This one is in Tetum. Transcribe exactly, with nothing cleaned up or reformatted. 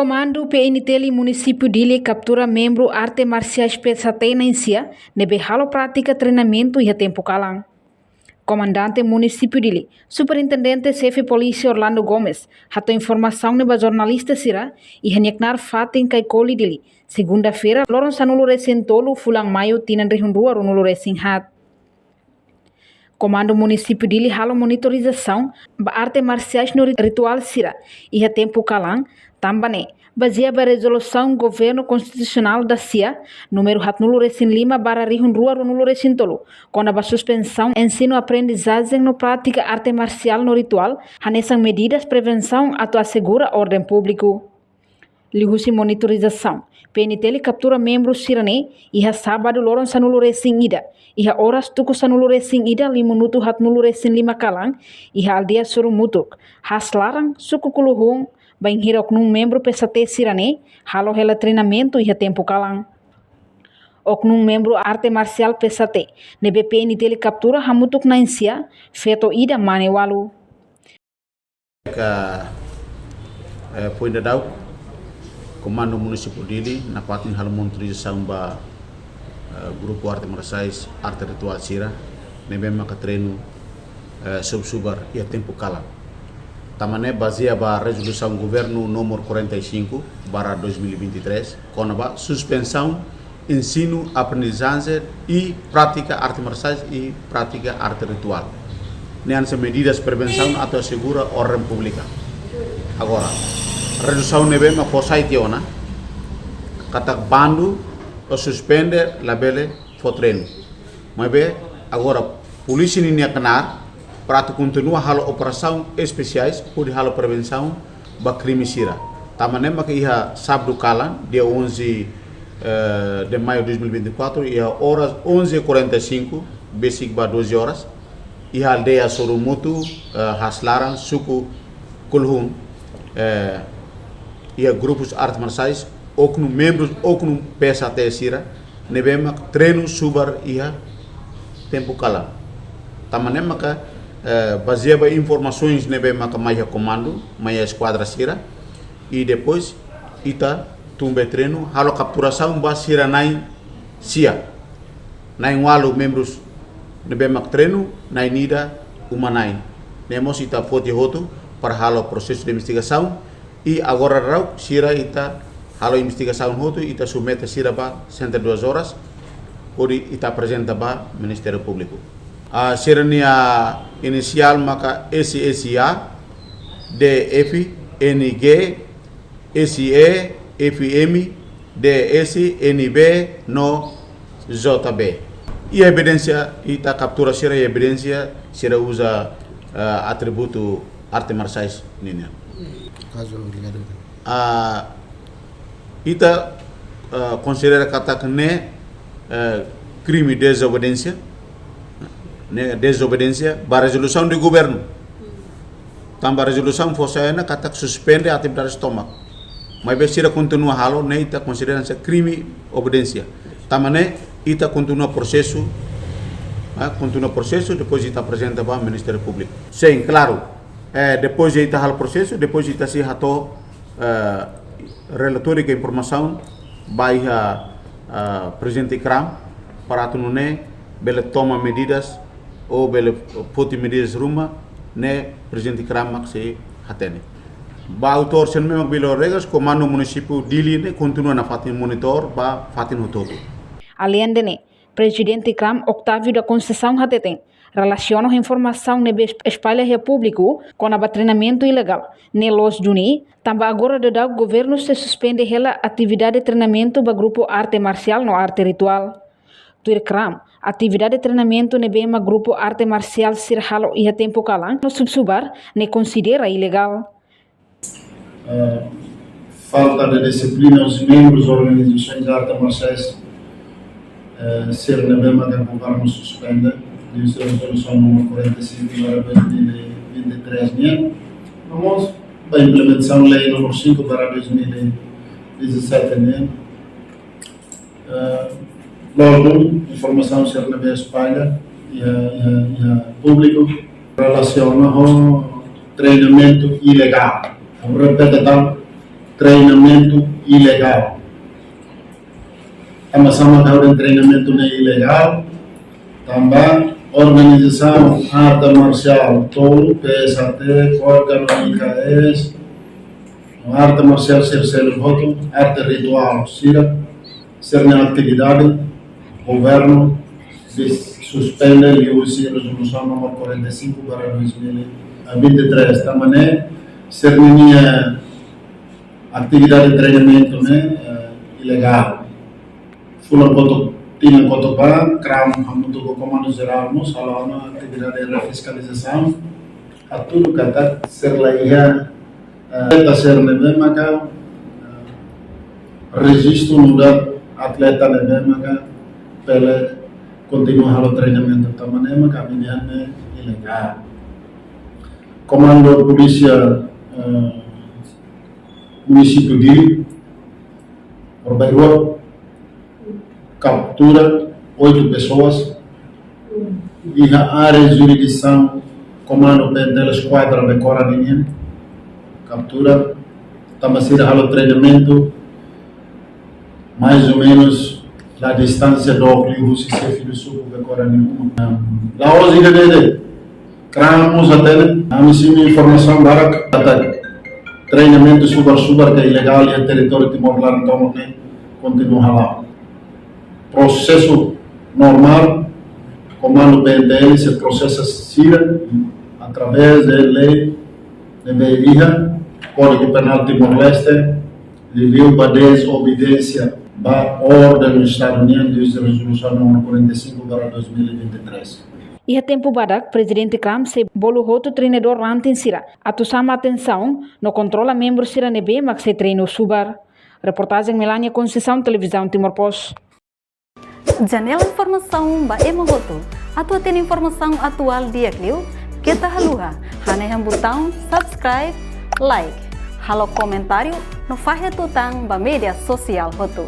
Komandu P N T L Munisípiu Dili kaptura membru arte marsiais P S T na'in sia ne'ebé halo prátika treinamentu iha tempu kalan. Komandante Munisípiu Dili, Superintendente Xefe Polísia Orlando Gomes, hato'o informasaun ne'e ba jornalista sira iha nia knaar fatin Kaikoli, Dili, segunda-feira, loron sanulu-resin-tolu fulan Maiu tinan rihun rua ruanulu-resin-haat. Komandu Munisípiu Dili halo monitorizasaun ba arte marsiais no ri-, rituál sira iha tempu kalan, tanba ne'e, bazeia ba rezolusaun Governu Konstitusionál dasia, númeru haatnulu-resin-lima barra rihun rua ruanulu-resin-tolu, kona-ba suspensaun ensinu-aprendizajen no prátika arte marsiál no rituál, hanesan medidas prevensaun atu asegura orden públiku. Liuhusi monitorizasaun, P N T L kaptura membru sira-ne'e iha sábadu loron sanulu-resin-ida, iha oras tuku sanulu-resin-ida liu minutu haatnulu-resin-lima kalan, iha aldeia Sorumutuk, Haas Laran, suku Kuluhun, bainhira oknum membru P S T sira-ne'e halo hela treinamentu iha tempu kalan. Oknum membru arte marsiál P S T ne'ebé P N T L kaptura hamutuk na'in sia, feto ida, mane walu. Ka, eh, foin daudauk, Komandu Munisípiu Dili nafatin halo monitorizasaun ba, eh, grupu arte marsiais, arte rituál sira ne'ebé maka treinu, eh, subar-subar iha tempu kalan. Tanba ne'e, bazeia ba rezolusaun Governu númeru quarenta e cinco barra dois mil e vinte e três, kona-ba suspensaun ensinu-aprendizajen i prátika arte marsiais i prátika arte rituál. Ne'e hanesan medidas prevensaun atu asegura orden públika. Agora, rezolusaun ne'ebé mak fó sai tiha ona, katak bandu ou suspende labele fó treinu. Maibé, agora, polísia ninia knaar, para atu kontinua halo operasaun espesiais, hodi halo prevensaun ba krime sira. Tanba ne'e maka iha sábadu kalan, dia onze, eh, de maio de dois mil e vinte e quatro, iha oras onze e quarenta e cinco, besik ba doze horas, iha aldeia Sorumutuk, eh, Haas Laran, suku Kuluhun, eh, iha grupus arte marsiais, oknum membrus, oknum P S T sira, ne'ebé mak treinu subar iha tempu kalan. Tanba ne'e maka, eh, bazeia ba informasoens ne'ebé maka mai iha komandu, mai iha eskuadra sira, i depois ita tun ba treinu, halo kapturasaun ba sira na'in sia. Na'in walu membrus ne'ebé mak treinu, na'in ida uma-na'in. Ne'e mós ita foti hotu para halo prosesu de investigasaun, i agora daudauk sira ita halo investigasaun hotu, ita submete sira ba sessenta e duas horas, hodi ita aprezenta ba Ministériu Públiku. Ah, sira-nia inisiál maka S S A, D F, N G, S E, F M, D S, N B, no J B. I evidénsia, ita kaptura sira, i evidénsia sira uza, eh, atributu arte marsiais nian. Kazu, obrigadu. Ah, ita, ah, konsidera katak ne'e, eh, krime dezobediénsia, ne'e dezobediénsia ba rezolusaun de governu. Tanba rezolusaun fó sai ona katak suspende atividades tomak. Maibé sira kontinua halo, ne'e ita konsidera hanesan krime obediénsia. Tanba ne'e ita kontinua prosesu, ah, kontinua prosesu, depois ita aprezenta ba Ministériu Públiku. Sin, klaru. Eh, depois de ita halo prosesu, depois ita sei hato'o, eh, relatóriu ka informasaun ba iha, eh, Prezidente ICRAM, para atu nune'e bele toma medidas ou bele foti medidas ruma, ne'e Prezidente ICRAM mak sei hatene. Ba autór sira ne'ebé mak viola regras, Komandu Munisípiu Dili ne'e kontinua nafatin monitor ba fatin hotu-hotu. Aleinde ne'e, Prezidente ICRAM Octávio da Conceição hateten, relasiona ho informasaun ne'ebé espalla iha públiku kona-ba treinamentu ilegál ne'e loos duni, tanba agora daudauk governu sei suspende hela atividade treinamentu ba grupu arte marsiál no arte rituál. Tuir ICRAM, atividade treinamentu ne'ebé mak grupu arte marsiál sira halo iha tempu kalan no subar-subar ne'e konsidera ilegál. Eh, falta de disciplina aos membros de organizações de arte marciais, eh, sira ne'ebé maka governu suspende, liuhusi rezolusaun númeru quarenta e cinco barra dois mil e vinte e três nian. No mós ba implementasaun lei númeru cinco barra dois mil e dezassete nian. Eh, loos duni, informasaun sira ne'ebé espalla iha, iha, iha públiku relasiona ho treinamentu ilegál. Ha'u repete tan, treinamentu ilegál. Tanba sá mak ha'u dehan treinamentu ne'e ilegál? Tanba organizasaun arte marsiál tolu, P S A T, Korka no I K S, arte marsiál sira seluk hotu, arte rituál sira, sira-nia atividade, governu suspende liuhusi rezolusaun númeru quarenta e cinco barra dois mil e vinte e três. Tanba ne'e, sira-nia atividade treinamentu ne'e, eh, ilegál. Fulan kotuk, tinan kotuk ba, KRAM hamutuk ho Komandu Jerál mós halo ona atividade refiskalizasaun, hatudu katak sira la iha, eh, atleta sira ne'ebé maka, eh, rejistu nu'udar atleta ne'ebé maka bele kontinua halo treinamentu. Tanba ne'e maka ami dehan ne'e ilegál. Komandu Polísia, eh, Munisípiu Dili, por Bairro, kaptura oito pessoas, iha área jurisdisaun Komandu P N T L Eskuadra Becora nian, kaptura, tanba sira halo treinamentu, mais ou menus, la distánsia dook liuhusi xefe do suku Becora nian. La'ós ida-ne'e de'it, KRAM mós hatene, ami simu informasaun barak katak treinamentu subar-subar ka ilegál iha territóriu Timor-Leste tomak ne'e kontinua hala'o. Prosesu normál, Komandu P N T L sei prosesa sira através de lei ne'ebé iha, Kódigu Penál Timor-Leste, liuliu ba dezobediénsia ba orden Estadu nian, liuhusi rezolusaun númeru quarenta e cinco barra dois mil e vinte e três. Iha tempu badak, Prezidente KRAM sei bolu hotu treinadór ranting sira atu xama atensaun no kontrola membru sira ne'ebé mak sei treinu subar. Reportajen Melania Conceição, Televizaun Timor Post. Janela informasaun ba ema hotu. Atu hatene informasaun atuál di'ak liu, keta haluha hanehan butaun subscribe, like, halo komentáriu no fahe tutan ba média sosiál hotu.